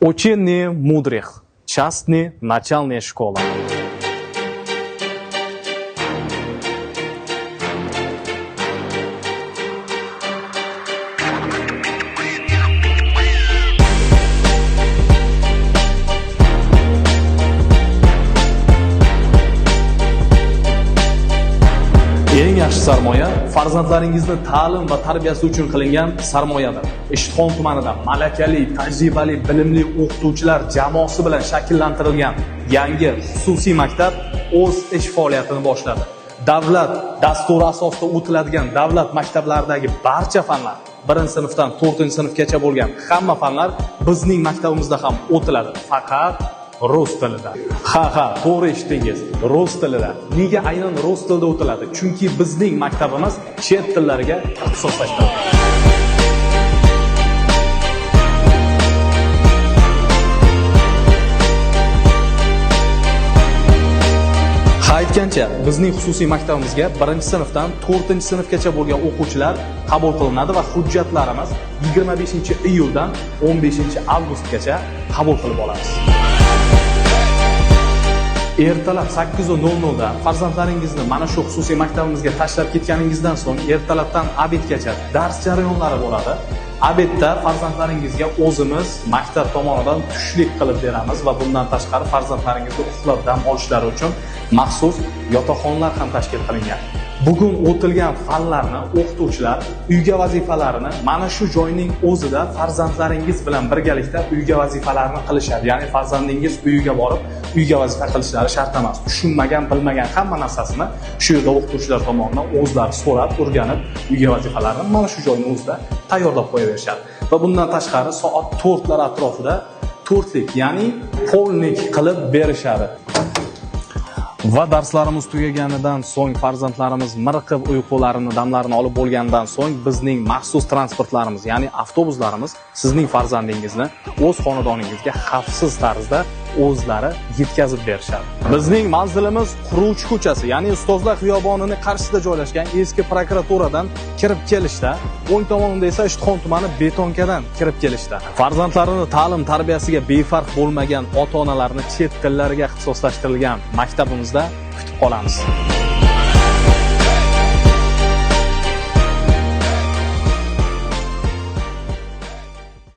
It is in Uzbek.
Учение мудрых. Частная начальная школа. Eng yaxshi sarmoya farzandlaringizni ta'lim va tarbiyasi uchun qilingan sarmoyadir. Ishtixon tumanida malakali, tajribali, bilimli o'qituvchilar jamoasi bilan shakllantirilgan yangi xususiy maktab o'z ish faoliyatini boshladi. Davlat dasturi asosida o'tiladigan davlat maktablaridagi barcha fanlar, 1-sinfdan 4-sinfgacha bo'lgan hamma fanlar bizning maktabimizda ham o'tiladi. Faqat rus tilida. Ha, to'g'ri eshitdingiz. Rus tilida. Nega aynan rus tilida o'tiladi? Chunki bizning maktabimiz chet tillariga ixtisoslashtirilgan. Ha, aytgancha, bizning xususiy maktabimizga 1-sinfdan 4-sinfgacha bo'lgan o'quvchilar qabul qilinadi va hujjatlarimiz 25-iyuldan 15-avgustgacha qabul qilib olamiz. Ertalab 8:00 da farzandlaringizni mana shu xususiy maktabimizga tashlab ketganingizdan so'ng ertalabdan обед gacha dars jarayonlari bo'ladi. Обед da farzandlaringizga o'zimiz maktab tomonidan tushlik qilib beramiz va bundan tashqari farzandlaringizni uxlab dam olishlari uchun maxsus yotoqxonalar ham tashkil qilingan. Bugun o'tilgan fanlarni o'qituvchilar uyga vazifalarini mana shu joyning o'zida farzandlaringiz bilan birgalikda uyga vazifalarini qilishadi. Ya'ni farzandingiz uyiga borib uyga vazifa qilishlari shart emas. Tushunmagan, bilmagan hamma narsasini shu yerda o'qituvchilar tomonidan o'zlari so'rab, o'rganib, uyga vazifalarini mana shu joyning o'zida tayyorlab qo'yaverishadi. Va bundan tashqari soat 4 lar atrofida to'rtlik, ya'ni полник qilib berishadi. Va darslarimiz tugaganidan so'ng farzandlarimiz miriqib uyqularini, damlarini olib bo'lganidan so'ng bizning maxsus transportlarimiz, ya'ni avtobuslarimiz sizning farzandingizni o'z xonadoningizga xavfsiz tarzda o'zlari yetkazib berishadi. Bizning manzilimiz Quruvchi ko'chasi, ya'ni Ustozlar xiyobonining qarshisida joylashgan eski prokuraturadan kirib kelishda, o'ng tomonida esa Ishtixon tumani Betonkadan kirib kelishda. Farzandlarini ta'lim tarbiyasiga befarq bo'lmagan ota-onalarni chet tillariga ixtisoslashtirilgan maktabimizda kutib qolamiz.